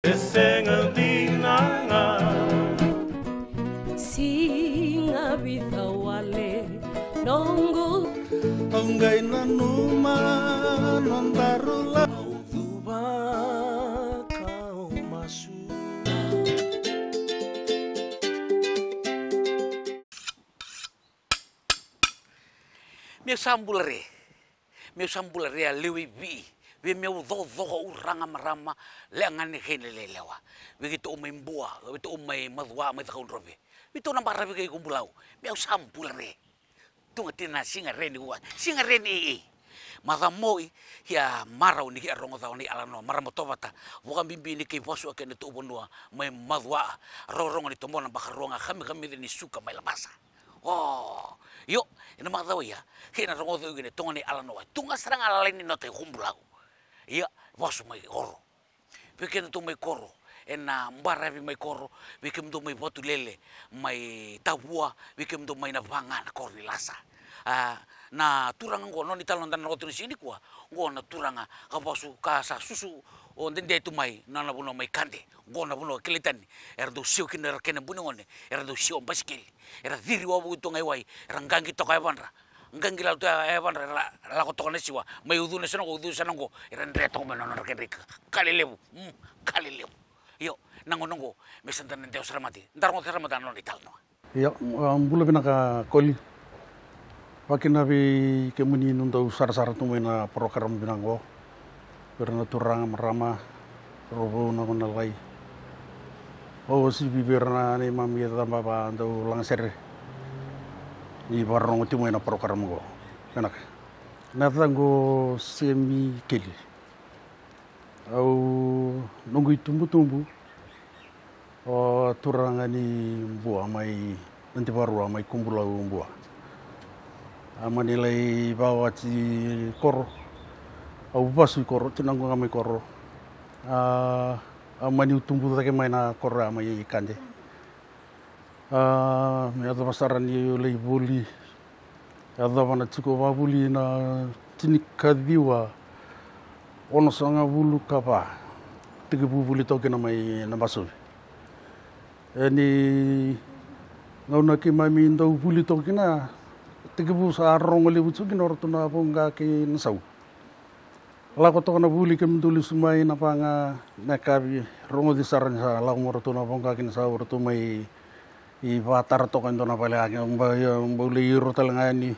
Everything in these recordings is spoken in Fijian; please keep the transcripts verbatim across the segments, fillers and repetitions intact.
E sega dina ga. Siga vica wale noqu. Au qai nanuma nodaru la. Au cuva kau masu. Meu sa bula re. Meu sa bula re a lewe i Vii. Vei meu cocoka uraga marama, leagane kei na lelewa. Vei keitou mai Bua, vei keitou mai Macua, mai Cakaudrove. Vei keitou na baravi kei Kubulau. Meu sa bula re. Tu ga tina siga re nikua, siga re ni i. Macawa mo i, ia marau ni kei a rogo cau ni alanoa, marama tovata. Vakabibi ni kei vasu a kena tou vanua, mai Macua. Rogorogo ni tobona bakarua ga kamikamica ni suka mai Labasa. O, io, ena macawa ia, kei na rogoca au kina e toga ni alanoa. Tu ga sara ga lalai ni nota i Kubulau. Ia, vasu mai Koro. Vei kemudou mai Koro, ena baravi mai Koro, vei kemudou mai Vatulele, mai Tavua, vei kemudou mai na vaga na koro i Lasa. A, na turaga oqo, nona italanoa da na rogoca tu na siga nikua, oqo na turaga ka vasu, ka sa susu, o dede tu mai, na, na vanua mai Kade. Oqo na vanua kilai tani, era dau sio kina era kena buni gone, era dau sio basikeli, era ciri wavoki tu ga i wai, era qaqi toka e vadra, qaqi lalo tu e vadra, era lako toka na siwa, mai ucu na siwa oqo, ucu na siwa oqo, era dre toka mai na nodra kedra ika, ka lelevu, mm, ka lelevu. Io, na gauna oqo, me sa da na dewa sara mada, da rogoca sara mada na nona italanoa. Ia, a, bula vinaka Koli. Vakakina vei kemuni ni dau sarasara tu mai na program vinaka oqo. Vei ira na turaga, marama, cauravou, na gone lalai. Vakauasivi vei ira na neimami caba va dau lagasere ni vakarorogo tu mai na program oqo. Vinaka. Na yacaqu o Semi Keli. Au noqu itubutubu o turaga ni Bua mai Nadivarua, mai Kubulau, Bua. A mani lai vakawati Koro. Au vasu i Koro, tinaqu ga mai Koro. A, a mani tubu cake mai na koro ya mai Kade. A, me yacova sara niu lai vuli, yacova na tiko vakavuli na tinikaciwa onosagavulu ka va. Tekivu vuli toka kina mai Nabasovi. E ni gauna keimami dau vuli toka kina, tekivu sa rogo levu tiko kina o ratou na Voqa kei Nasau. Lako toka na vuli, kemudou lesu mai na vaga na yakavi, rogoci sara ni sa lako mai o ratou na Voqa kei Nasau, o ratou mai vakatara toka e dua na vale, a, bau, bau lai iro tale ga yani.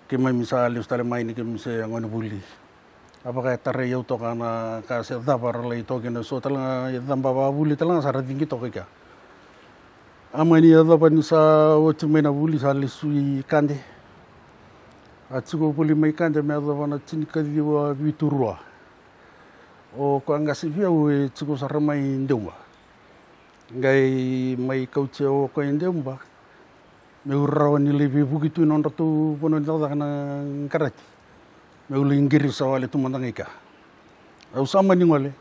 Keimami sa lesu tale mai ni keimami se gone vuli. A vaka e tarai au toka na ka se cava ra lai toka kina, so tale ga e caba vakavuli tale ga sa ra ciqi toka i kea. A mani yacova ni sa oti mai na vuli, sa lesu i Kade. A tiko voli mai Kade me yacova na tinikaciwa vitu rua. O koya qase vei au e tiko sara mai Deuba. Qai mai kauti au o koya i Deuba meu rawa ni lai veivuke tu ena nodratou vanua ni cakacaka na karate. Meu lai qirisa wale tu mada ga i kea. Au sa mani gole,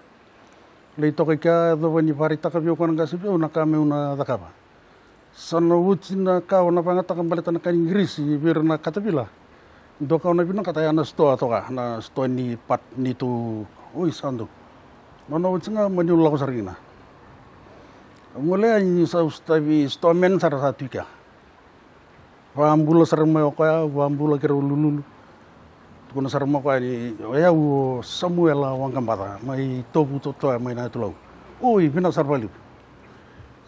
lai toka i kea, yacova ni vakaraitaka vei au o koya na qase vei au na ka meu na cakava. Sa na oti na ka au na vakayagataka baleta na ka ni qirisi vei ira na katavila. Dua ka au na vinakata ya na sitoa toka, na sitoa ni pat ni tu. Oi, sa dau. Nona oti ga mani au lako sara kina. Au gole yani, sa au sotavi sitoa man sara sa tu i kea. Vakabula sara mai o koya, vakabula keirau lululu. Tukuna sara mai o koya ni o yau o Samuela Waqabaca mai Tovu Totoya mai Nayatulau. Oi, vinaka sara vakalevu.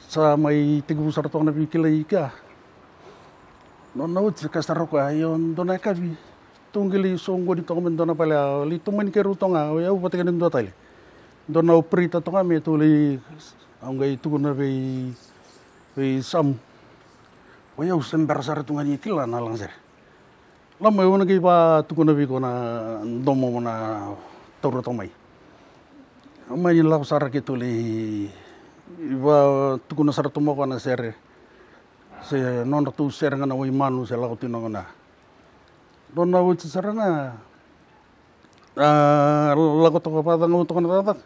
Sa mai tekivu sara toka na veikilai i kea. Nona oti sa kaya sara o koya, io, dua na yakavi tou qai lai soqoni toka mai dua na vale, a lai tomani keirau toka ga o yau vata kei na dua tale. Dua na operator toka me tou lai, au qai tukuna vei, vei Samu. O yau se bera sara tu ga ni kila na lagasere. Lako mai, au na qai vakatukuna vei iko na domo mo na taura toka mai. Mani lako sara keitou lai vakatukuna sara tu mai o koya na sere. Se nodratou sere ga na Waimanu se lako tu na gauna. Nona oti sara ga, a, lako toka, vakacagau toka na cakacaka.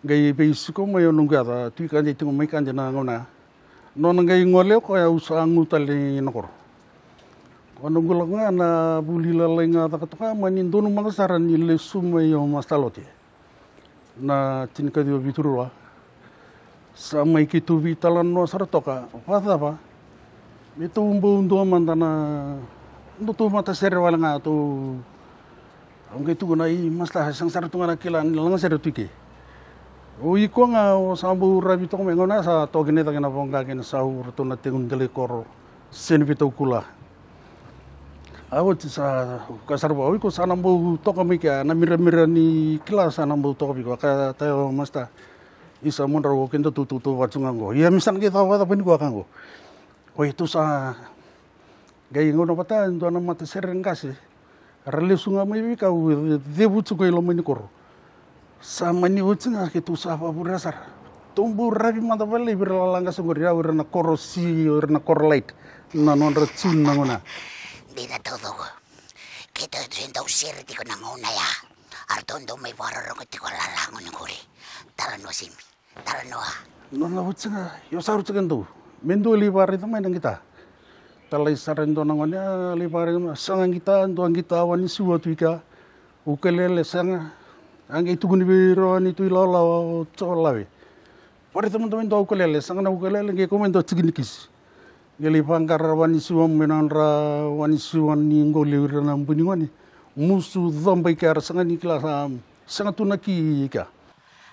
Qai veisiko mai o noqu yaca, tu i Kade, tiko mai Kade na gauna. Nona qai gole o koya, au sa gu tale i na koro. O noqu lako ga na vuli lalai ga caka toka, mani donumaka sara ni lesu mai o Masalote. Na tinikaciwa viturua. Sa mai keitou veitalanoa sara toka, vakacava me tou bau dua mada na, dua tou matasere wale ga tou. Au qai tukuna, i masta, e sega sara tu ga na kila ni lagasere tu i ke. O iko ga o sa bau ravi toka mai, gauna sa toka kina i cake na voqa kei na sau, ratou na tegu ni delai koro, seni vitaukula. A oti sa ka sara vua, o iko sa na bau toka mai kea, na miramira ni kila sa na bau toka vei iko. A ka taya o masta, isa, mo drau, o keda tou tautauvata tu ga qo. Ia me sa na qai cava vakacava ni koya ka qo. Oi, tou sa qai gauna vata e dua na matasere qase. Ra lesu ga mai vei kau, e cevu tiko i loma ni koro. Sa mani oti ga keitou sa vakavurea sara. Tou bau ravi mada vakalailai vei ira lala qase qori, au, ira na koro si, ira na koro light. Na nodra tune na gauna. Dina taucoko. Keitou e dau sere tiko na gauna ya. A ratou dau mai vakarorogo tiko lala gone qori. Talanoa simi. Talanoa. Nona oti ga, io, sa oti ga dou. Me dou lai vakaraica mai na qita. Talai sara e dua na gone, a, lai vakaraica mai, sega qita, dua qita Wanisiwa tu i kea. Ukelele sega. A qai tukuni vei rau a neitou ilawalawa o Jolave. Vakaraica mada mai dua ukelele, sega na ukelele, qai kau mai dua tiki ni kisi. Qai lai vaqara Wanisiwa mai na nodra Wanisiwa ni qoli ira na bui ni gone. Musu coba i kea, ra sega ni kila sa, sega tu na ki i kea.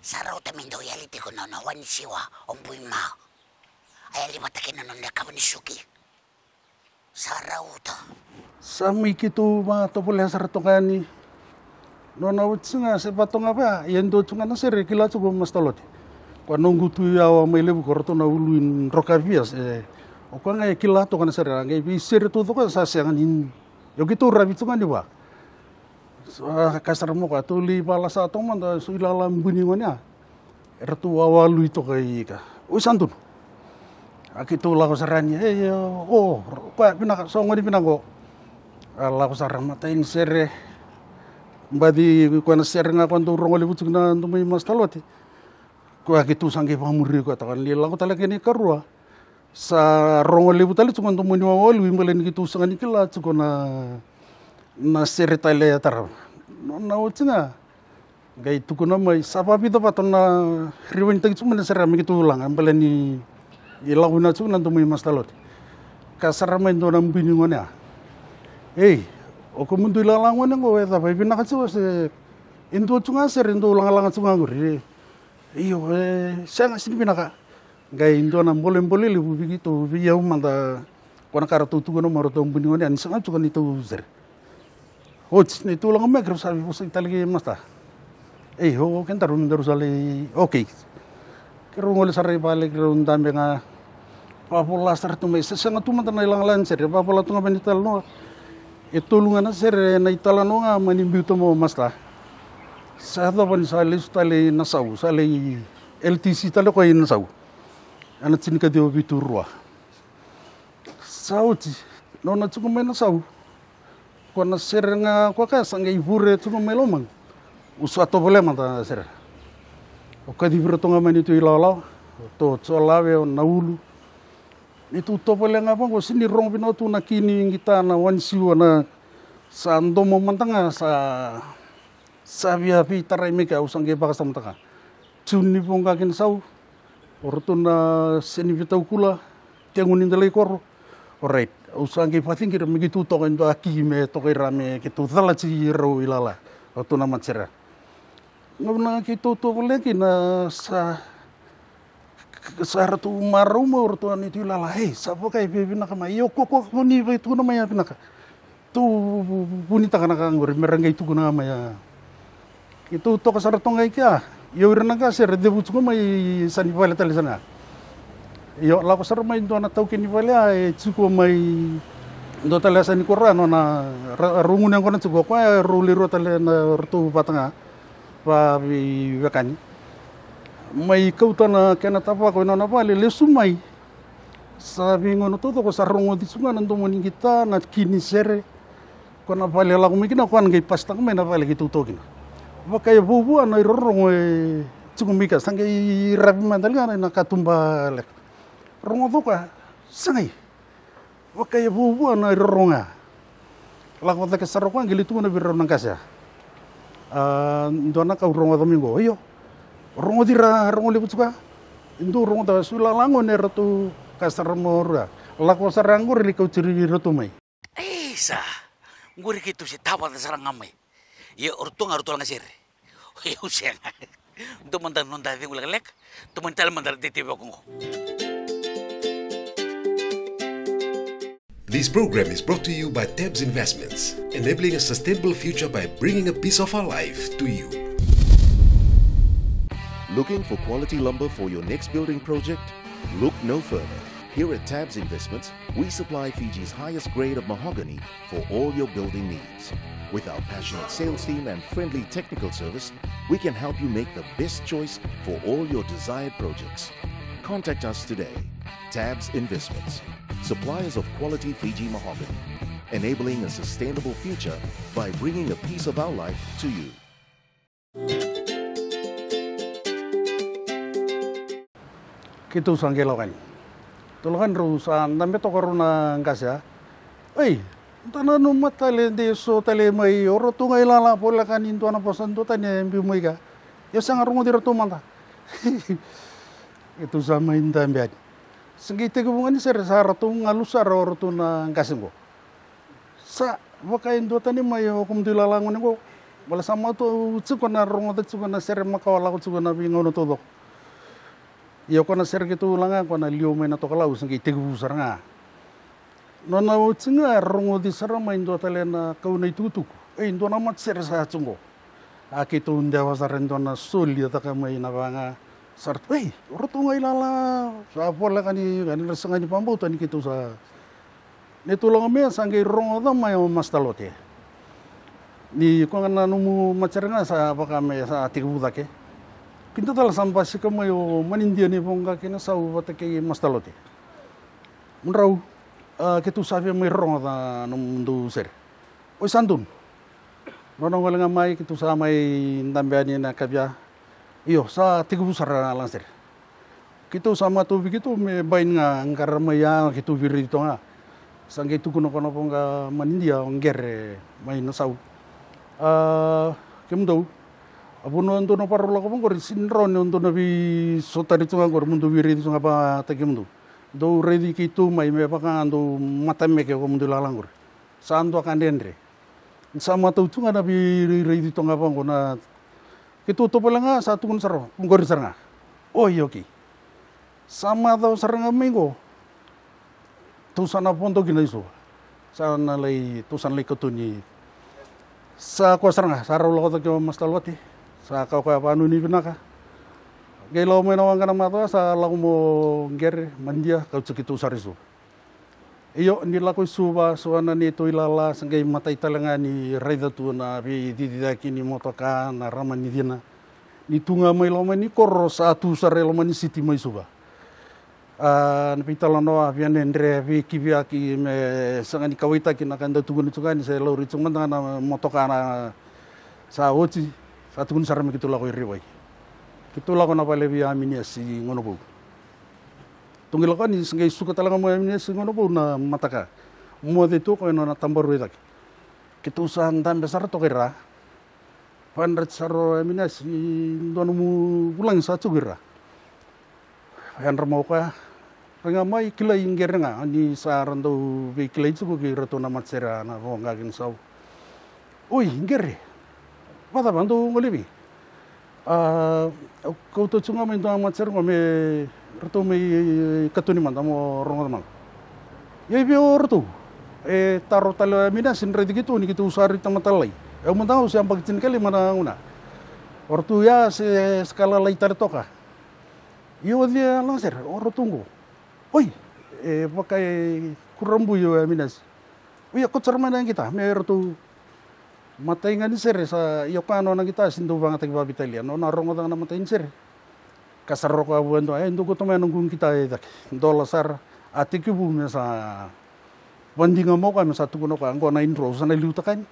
Sa rauta me dau yali tiko na nona Wanisiwa o Bui Ma. A yali vata kei na nona yakavi ni suki. Sa rauta. Sa mai keitou vakatovolea sara toka yani. Nona oti ga se vatoga vaya, ia e dua tu ga na sere e kila tiko o Masta Lote. Koya noqu tu yawa mai Levuka, o ratou na ulu i Drokavia, se o koya ga e kila toka na sere, a qai veisere taucoko sa sega ni, ia keitou ravi tu ga ni va. Sa ka sara mai o koya, tou lai vakalasa toka mada, so ilala bui ni gone ya. Eratou wawa lui toka i ka. Oi, sa donu. A keitou lako sara yani, e, e, o, o koya vinaka, so gone vinaka qo. A lako sara, matai ni sere. Baci koya na sere ga koya dau rogo levu tiko na domo i Masta Lote. Koya keitou sa qai vakamuri koya toka, ni lako tale kena ikarua. Sa rogo levu tale tiko na domo ni wawa lui, baleta ni keitou sega ni kila tiko na, na sere tale e tarava. Nona oti ga qai tukuna mai, sa vakavica vata na rivaunitaki tiko mai na sere me keitou laga, baleta ni lako vinaka tiko na domo i Masta Lote. Ka sara mai dua na bui ni gone ya. Ei, o kemudou ilala gone qo, e cava, e vinaka tiko se e dua tiko ga sere dou lagalaga tiko ga qori? Io, e sega, sega ni vinaka. Qai dua na bolebole levu vei keitou, vei au mada, koya na ka ratou tukuna mai o ratou bui ni gone ya, ni sega tiko neitou sere. Oti neitou lako mai, keirau sa veivosaki tale kei Masta. Ei, o kedaru, daru sa lai, okay. Keirau gole sara i vale, keirau dabe ga. Vakavola sara tu mai, se sega tu mada na ilagalaga ni sere, vakavola tu ga mai na italanoa. E tolu ga na sere, na italanoa ga mani biuta mai o Masta. Sa yacova ni sa lesu tale i Nasau, sa lai L T C tale o koya i Nasau. Ena tinikaciwa viturua. Sa oti, nona tiko mai Nasau. Koya na sere ga koya ka sa qai vure tiko mai lomaqu. Au sa tovolea mada na sere. Au kacivi iratou ga mai neitou ilawalawa, o Jolave, o Naulu. Neitou tovolea ga vaqo, sega ni rogo vinaka tu na ki ni qita na Wanisiwa, na sa domo mada ga sa, sa via veitarai mai kea, au sa qai vakasamataka. Tune ni voqa kei na sau, o ratou na seni vitaukula, tegu ni delai koro. Orait, au sa qai vakaciqira me keitou toka e dua ki me toka i ra me keitou calati rau ilala. O ratou na matasere. Gauna keitou tovolea kina sa, sa ratou marau mai o ratou a neitou ilala. Ei, sa vaka e via vinaka mai. Io, kua, kua, kua ni veitukuna mai a vinaka. Tou vunitaka na ka qori me ra qai tukuna ga mai ya. Keitou toka sara toka ga i kea. Io, ira na qase era cevu tiko mai, sa ni vale tale sara ga. Io, lako sara mai dua na taukei ni vale ya, e tiko mai dua tale yasa ni koro ya, nona ra-, rau gunu yaqona tiko, o koya rau lewe rua tale na ratou vata ga. Vaveiwekani. Mai kauta na kena tavako ena nona vale, lesu mai. Sa veigauna taucoko sa rogoci tu ga na domo ni qita, na ki ni sere. Ko na vale e lako mai kina, ko na qai pasitaka mai na vale keitou toka kina. Vaka e vuavua na irorogo e tiko mai kea, sa qai ravi mai tale ga na katuba leka. Rogoca o koya, segai. Vaka e vuavua na irorogo ya. Lako cake sara o koya, qai lai tukuna vei rau na qase ya. A, dua na ka au rogoca mai qo, io. Rogoci ira, rogo levu tiko. E dau rogoca, su lala gone eratou ka sara mo rua. Lako sara qori lai kauti iratou mai. Isa, qori keitou se tavata sara ga mai. Ia o ratou ga, ratou laga sere. Ia au sega. Dou mada noda cegu lekaleka. Dou mani tale mada ra tete vei au qo. This program is brought to you by Tabs Investments, enabling a sustainable future by bringing a piece of our life to you. Looking for quality lumber for your next building project? Look no further. Here at Tabs Investments, we supply Fiji's highest grade of mahogany for all your building needs. With our passionate sales team and friendly technical service, we can help you make the best choice for all your desired projects. Contact us today. Tabs Investments, suppliers of quality Fiji mahogany, enabling a sustainable future by bringing a piece of our life to you. Keitou sa qai lako yani. Tou lako yani, rau sa dabe toka rau na qase ya. Ei, da nanuma tale de so tale mai o ratou qai lala, voleka ni dua na vosa duatani e biu mai kea. Ia sega, rogoci iratou mada. Keitou sa mai dabe yani. Se qai tekivu ga ni sere, sa ratou galu sara o ratou na qase qo. Sa vaka e duatani mai o komudou ilala gone qo. Baleta sa matou tiko na rogoca tiko na sere makawa lako tiko na veigauna taucoko. Ia o koya na sere keitou laga, o koya na Liwa mai na Tokalau, se qai tekivu sara ga. Nona oti ga, rogoci sara mai dua tale na kau na itukutuku. Ei, dua na matasere sa tu qo. A keitou dewa sara e dua na soli e caka mai na vaga. Sa ratou, ei, o ratou qai lala, sa voleka ni, ka ni ra sega ni vakabauta ni keitou sa. Neitou lako mai, sa qai rogoca mai o Master Lote. Ni koya ga na nomu matasere ga sa vaka me sa tekivu cake. Kidacala sa basika mai o Manidia ni Voqa kei Nasau vata kei Master Lote. Mudrau, a, keitou sa via mai rogoca nomudou sere. Oi, sa donu. Nona gole ga mai, keitou sa mai dabe yani na kavia. Io, sa tekivu sara na lagasere. Keitou sa matau vei keitou me baini ga, qara mai ya, keitou veiraici toka ga. Sa qai tukuna o koya na Voqa Manidia, o Qere mai Nasau. A, kemudou, a vanua dou na vakarau lako vaqori, sega ni rawa ni dou na veisotari tu ga qori, mo dou veiraici tu ga vakataki kemudou. Dou raici keitou mai me vaka ga dou matameke o komudou ilala qori. Sa dua ka dredre. Ni sa matau tu ga na veiraici toka ga vaqo na keitou tovolea ga, sa tukuna sara, qori sara ga. Oi, okei. Sa macawa sara ga mai qo. Tou sa na vodo kina i Suva. Sa na lai, tou sa na lai katoni. Sa koya sara ga, sa rau lako cake o Master Lote. Sa kau koya vanuinui vinaka. Qai lako mai na waqa na macawa, sa lako mai o Qere Manidia, kauti keitou sara i Suva. Io, ni lako i Suva, so na neitou ilala, sa qai matai tale ga ni raica tu na veiciciyaki ni motoka, na rama ni cina. Ni tu ga mai loma ni koro, sa tu sara e loma ni siti mai Suva. A, na veitalanoa, via dredre, veikiviyaki, me sega ni kauwaitaki na ka da tukuna tu ga ni se laurai tu mada ga na motoka na sa oti, sa tukuni sara me keitou lako i Rivai. Keitou lako na vale vei Aminiasi Gonevou. Tou qai lako yani, se qai suka tale ga mai o Aminiasi Gonevou na mataka. Moce tu o koya e nona tabaru e cake. Keitou sa dabe sara toka i ra. Vakayadrati sara o Aminiasi, dua nomu vulagi sa tiko i ra. Vakayadrati mai o koya. Rai ga mai, kilai Qere ga, ni sa ra dau veikilai tiko kei iratou na matasere na Voqa kei Nasau. Oi, Qere. Vacava, dou gole i vei? A, au kauta tiko ga mai dua na matasere qo me ratou mai katoni mada mo rogoca mada. Ia i vei o ratou? E taro tale o Aminiasi ni raici keitou ni keitou sa ri tamata lalai. E au mada ga au se yabaki tinikalima na gauna. O ratou ya se, se ka lalai tale toka. Ia o cei a lagasere? O ratou qo. Oi, e vaka e kurabui o Aminiasi. Ia, kauta sara mai na qita me ratou. Matai ga ni sere sa, ia o koya nona qita se dau vagataki vakaveitalia, nona rogoca ga na matai ni sere. Ka sa roka vua e dua, e dou kauta mai na noqu qita e cake. Dola sara, a tekivu me sa vadiga mai o koya me sa tukuna o koya, qo na idro, au sa na liutaka yani.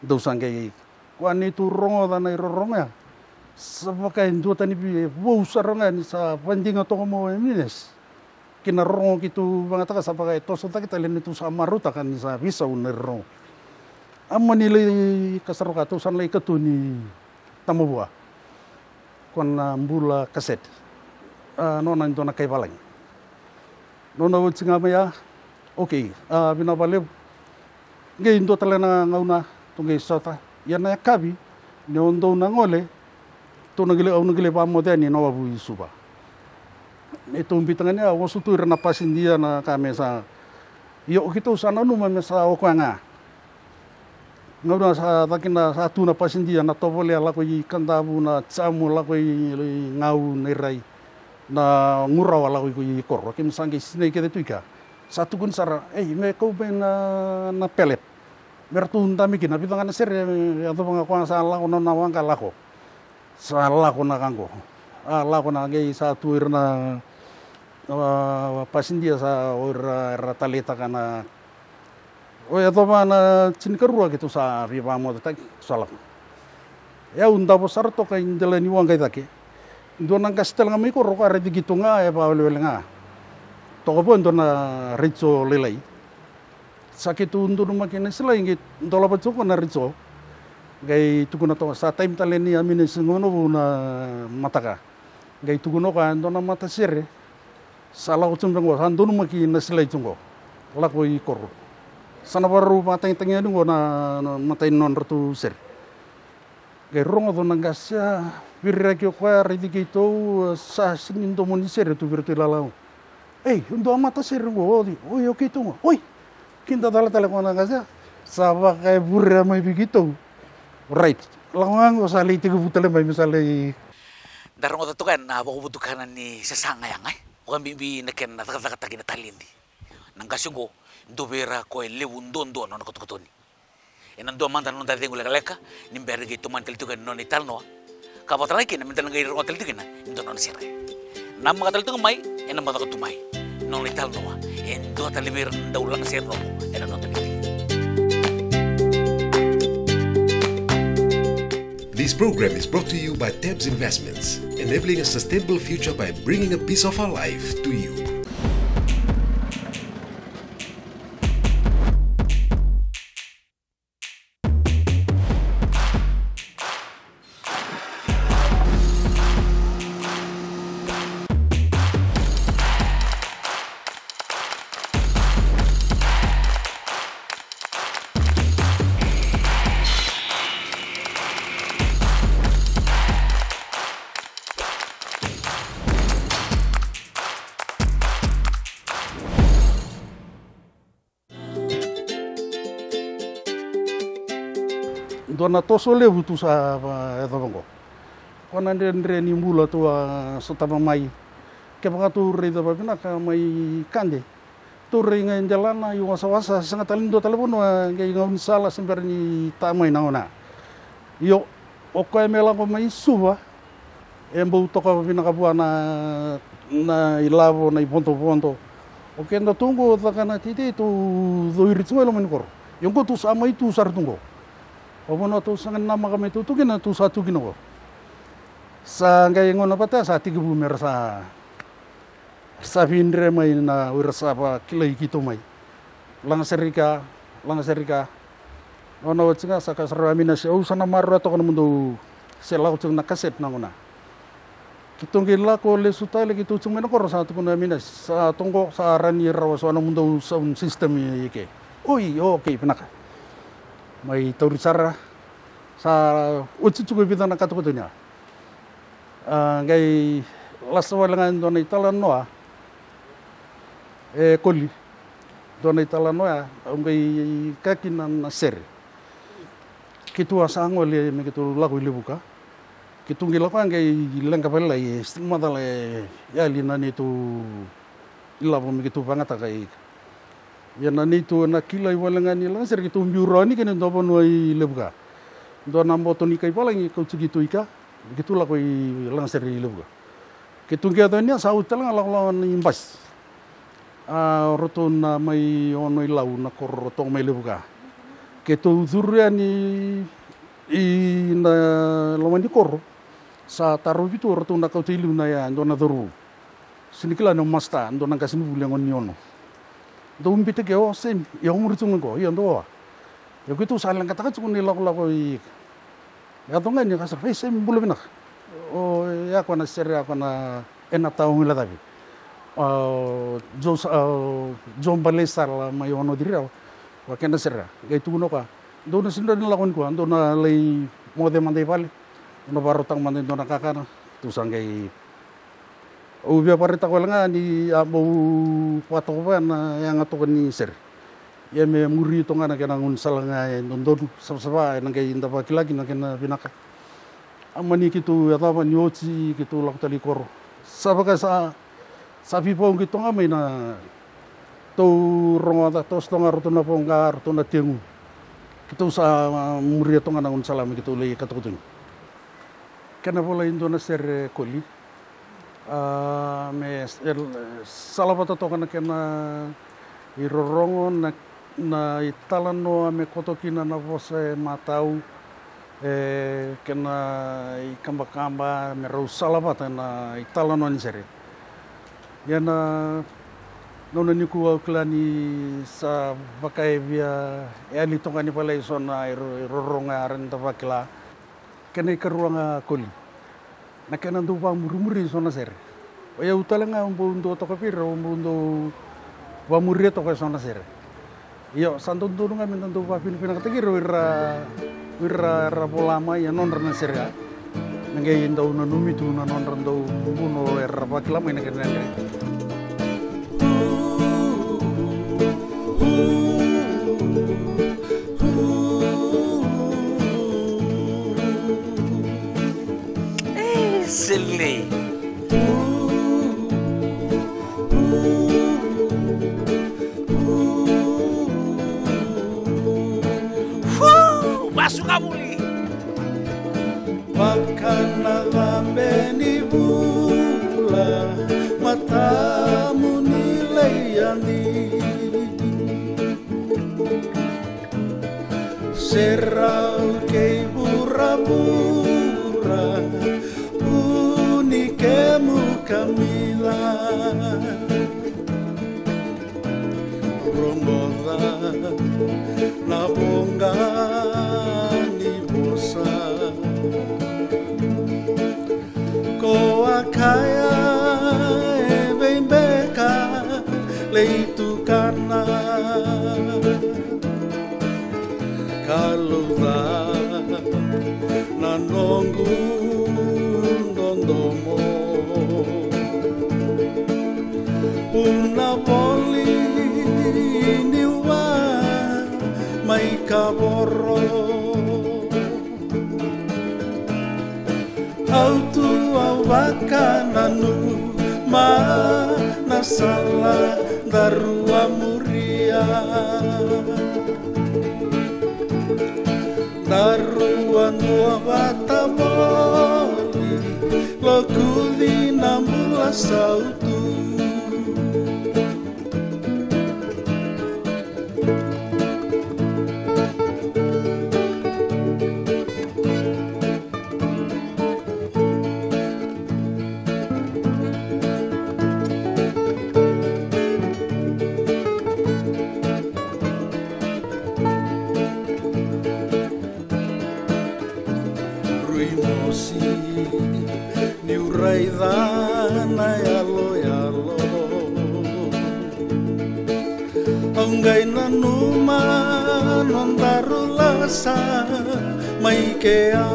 Dou sa qai, koya neitou rogoca na irorogo ya. Sa vaka e duatani vei, e vou sara ga ni sa vadiga toka mai o Aminiasi. Ki na rorogo keitou vagataka sa vaka e toso cake tale ni tou sa marautaka ni sa veisau na irorogo. A mani lai ka sa roka, tou sa na lai katoni Tamavua. Ko na bula kasete. A, nona e dua na kai valagi. Nona oti ga mai ya. Okei, a, vinaka vakalevu. Qai dua tale na gauna, tou qai sota. Ia na yakavi, ni o dou na gole, tou na qai lai, au na qai lai vakamoce yani na wavu i Suva. Neitou biuta ga ni a, oso tu ira na pasidia na ka me sa. Io, o keitou sa nanuma me sa o koya ga. Gauna sa caka kina sa tu na pasidia na tovolea lako i Kadavu, na Jamu lako i, i Gau, na Irai, na Gurawa lako i, i koro. Keimami sa qai sinai kece tu i kea. Sa tukuni sara, ei, me kau mai na, na pellet. Me ratou dabe kina, vica ga na sere, yacova ga koya sa lako na, na waqa lako. Sa lako na ka qo. A, lako na qai sa tu ira na, a, pasidia sa o ira era taleitaka na. O yacova na tinikarua keitou sa veivakamocetaki, tou sa lako. E au davo sara toka i dela ni waqa i cake. Dua na qase tale ga mai koro ka raici keitou ga e vakawelewele ga. Toka vua e dua na retio lailai. Sa keitou donumaki na silai qai dolava tiko na retio. Qai tukuna toka sa taimi tale ni amina siga na vou na mataka. Qai tukuna o koya e dua na matasere. Sa lako tiko beka qo, sa donumaki na silai tiko qo. Lako i koro. Sa na vakarau vakatagitagi yani qo na, na matai ni nodratou sere. Qai rogoca na qase a viriraki o koya, raici keitou, sa sega ni domo ni sere tu vei iratou i lala. Ei, dua matasere qo, oi, oi, o keitou qo, oi. Kida cala tale ko na qase a. Sa vakaevure mai vei keitou. Right. Lako ga qo sa lai tekivu tale mai me sa lai. Da rogoca toka na vakavotukana ni sasaga yaga, e? Vakabibi na kena cakacakataki na taledi. Na qase qo, dua vei ira ko e levu duadua nona kotokotoni. Ena dua mada na noda cegu lekaleka, ni bera qai tomani tale tiko na nona italanoa. Ka vakatalai kina, meda na qai rogo tale tiko kina, e dua na nona sere. Namaka tale tiko mai, ena macaka tu mai. Nona italanoa, e dua tale vei ira na dau lagasere rogo, ena noda viti. This program is brought to you by Tabs Investments, enabling a sustainable future by bringing a piece of our life to you. Dua na toso levu tou sa, a, yacova qo. Ko na dredre ni bula tou a sotava mai. Kevaka tou raica vavinaka mai Kade, tou rai ga e delana, i wasawasa, sega tale ni dua tale vanua, e qai gaunisala se bera ni ta mai na gauna. Io, o koya me lako mai Suva, e bau toka vinaka vua na, na ilavo, na ivodovodo. O keda tou qo caka na teitei, tou cowiri tu ga i loma ni koro. Io qo tou sa mai tu sara tu qo. O vanua tou sega ni namaka me tou tu kina, tou sa tu kina qo. Sa qai gauna vata sa tekivu me ra sa Sa vidre mai na o ira sa vakilai keitou mai. Lagasere i ka, lagasere i ka. Nona oti ga sa kaya sara o Aminasi, au sa na maroroya toka nomudou se lako tiko na kasete na gauna. Keitou qai lako lesu tale, keitou tiko mai na koro sa tukuna o Aminasi, sa toqo sa rawa ni rawa so nomudou sound system i ke. Oi, okei, vinaka. Mai tauri sara, sa oti tiko e vica na katokatoni ya. A, qai lasa wale ga e dua na italanoa. E Koli, dua na italanoa ya, au qai kaya kina na sere. Keitou a sa gole me keitou lako i Levuka. Keitou qai lako ya qai leqa vakalailai, e sega ni macala e yali na neitou ilavo me keitou vagataka i Ia na neitou na kilai wale ga ni lagasere, keitou biu rawa ni kena dua vanua i Levuka. Dua na boto ni kai valagi kauti keitou i ka, keitou lako i lagasere i Levuka. Keitou qai yaco yani sa oti tale ga lakolako ni basi. A, ratou na mai Ono i Lau na koro toka mai Levuka. Keitou curu yani i na loma ni koro. Sa tarovi tu o ratou na kauta i liu na ya, dua na cauravou. Sega ni kila ni o Masta, dua na qasenivuli e gone ni Ono. Dou biuta ke o Semi, ia o muri tu ga qo, ia dou a. Ia keitou sa leqataka tiko ni lakolako i. Yaco ga ni ka sa, ei Semi, bula vinaka. O ya ko na sere ya ko na ena tau ngila tavi. O Jo, o Jo Baleisala mai Wanoti Rewa, o kena sere ya. Qai tukuna o koya, dou na sega ni lako nikua, dou na lai moce mada i vale, dou na vakarautaka mada e dua na kakana. Tu sa qai Au via vakaraitaka wale ga ni a bau vakatoka vaya na yaga toka ni sere. Ia me muri toka ga na kena gaunisala ga e dodonu, savasava, ena qai da vakila kina na kena vinaka. A mani keitou yacova ni oti keitou lako tale i koro. Sa vaka sa, sa vivauqeti toka ga mai na tou rogoca, toso toka ga ratou na voqa, ratou na tegu. Keitou sa muria toka ga na gaunisala me keitou lai katokatoni. Kena vola e dua na sere koli. A, me s-, el-, salavata toka na kena irorogo, na, na italanoa me koto kina na vosa e matau, e kena ikabakaba, me rau salavata na italanoa ni sere. Ia na, na gauna nikua au kila ni sa vaka e via yali toka ni vale eso na iro-, irorogo e rawa ni da vakila. Kena ikarua ga koli. Na kena dau vamurimuri eso na sere. O yau tale ga au bau dua toka vei ira, au bau dau vamuria toka eso na sere. Io, sa dodonu ga me da dau vavinavinakataki ira o ira, o ira era vola mai e nodra na sere ya. Me qai dau nanumi tu na nodra dau buno era vakila mai na kena dredre. E, selei. Fu, vasu ka vuli. Vaka na cabe ni vula, matamu ni lai yadi. Serau kei vuravura, vu ni kemu kamica. Rogoca na voqa ni vosa. Ko a kaya e vei beka lei tukana. Kalouca na noqu dodomo. Una voli niu a mai kavoro. Au tu au vakananuma na sala daru a muria. Daru a dua vata voli, lokuci na bula sautu. Rui mosi niu raica na yaloyalo. Au qai nanuma nodaru lasa mai kea.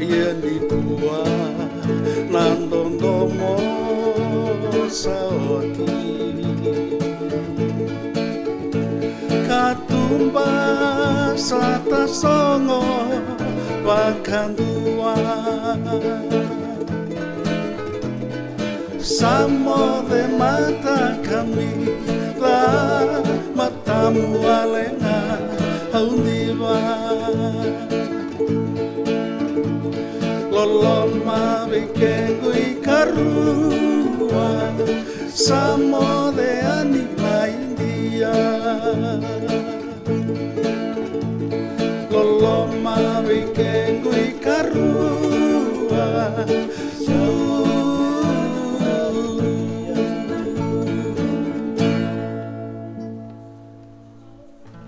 Ia nikua na dodomo sa oti. Katuba sa tasogo vakadua. Sa moce mata kamica, matamu wale ga au diva. Loloma vei kequ ikarua, sa moce yani mai dia. Loloma vei kequ ikarua.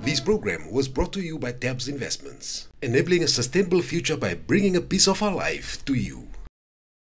This program was brought to you by Tabs Investments, enabling a sustainable future by bringing a piece of our life to you.